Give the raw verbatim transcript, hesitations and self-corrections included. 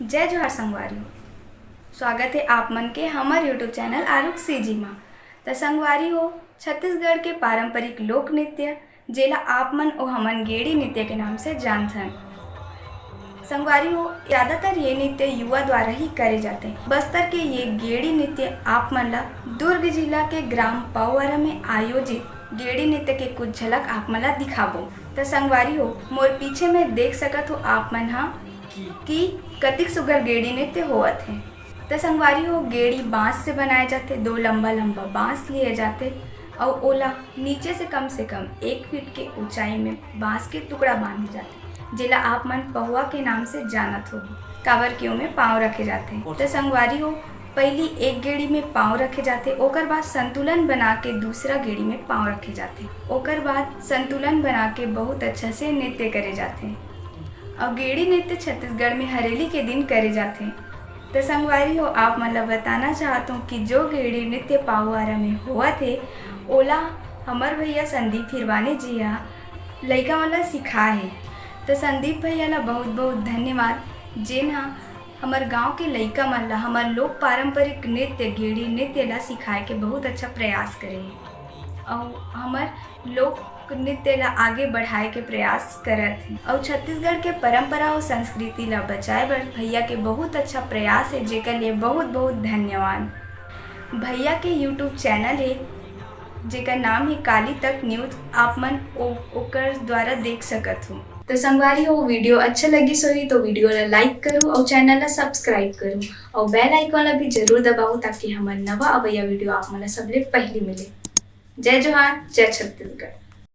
जय जोहार संगवारी हो, स्वागत हे आप मन के हमर YouTube चैनल आरुक सीजी मा। त संगवारी हो, छत्तीसगढ़ के पारंपरिक लोक नृत्य, जेला आप मन अउ हमन गेड़ी नृत्य के नाम से जानथन। संगवारी हो, ज्यादातर ये नृत्य युवा द्वारा ही करे जाथे। बस्तर के ये गेड़ी नृत्य आप मन ला दुर्ग जिला के ग्राम पावरा में आयोजित गेड़ी नृत्य के कुछ झलक आप मन ला दिखाबो। त संगवारी हो, मोर पीछे में देख सकत हो आप मन हा कि कतिक सुघर गेड़ी नृत्य होवत हे। त संगवारी हो, गेड़ी बांस से बनाए जाथे। दो लंबा लंबा बांस लिए जाथे अउ ओला नीचे से कम से कम एक फीट के ऊंचाई में बांस के टुकड़ा बांधे जाथे, जेला आप मन पहुआ के नाम से जानत होबो, काबर कि ओमे पांव रखे जाथे। त संगवारी हो, पहिली एक गेड़ी में पांव रखे जाथे, ओकर बाद संतुलन बना के दूसरा गेड़ी में पांव रखे जाथे, ओकर बाद संतुलन बना के बहुत अच्छा से नृत्य करे जाथे। अउ गेड़ी नृत्य छत्तीसगढ़ में हरेली के दिन करे जाथे। त संगवारी हो, आप मन ला बताना चाहत हूँ कि जो गेड़ी नृत्य पावुआरा में होवत हे, ओला हमर भैया संदीप हिरवानी जी हा लइका मन ला सिखाए हे। त संदीप भैया ला बहुत बहुत धन्यवाद, जेन हा हमर गांव के लइका मन ला हमर लोक पारंपरिक नृत्य गेड़ी नृत्य ला सिखाए के बहुत अच्छा प्रयास करे हे। अउ हमर लोक नृत्य ला आगे बढ़ाए के प्रयास करत हे। अउ छत्तीसगढ़ के परंपरा अउ संस्कृति ला बचाए बर भैया के बहुत अच्छा प्रयास हे, जेकर लिए बहुत बहुत धन्यवाद। भैया के YouTube चैनल हे, जेकर नाम हे काली तक न्यूज, आप मन ओ-, ओकर द्वारा देख सकत हो। तो संगवारी हो, वीडियो अच्छा लगिस होही तो वीडियो ला लाइक करू अउ चैनल ला सब्सक्राइब करू अउ बेल आइकन ला भी जरूर दबाओ, ताकि हमर नवा अवैया वीडियो आप मन ला सबले पहली मिले। जय जोहार, जय छत्तीसगढ़।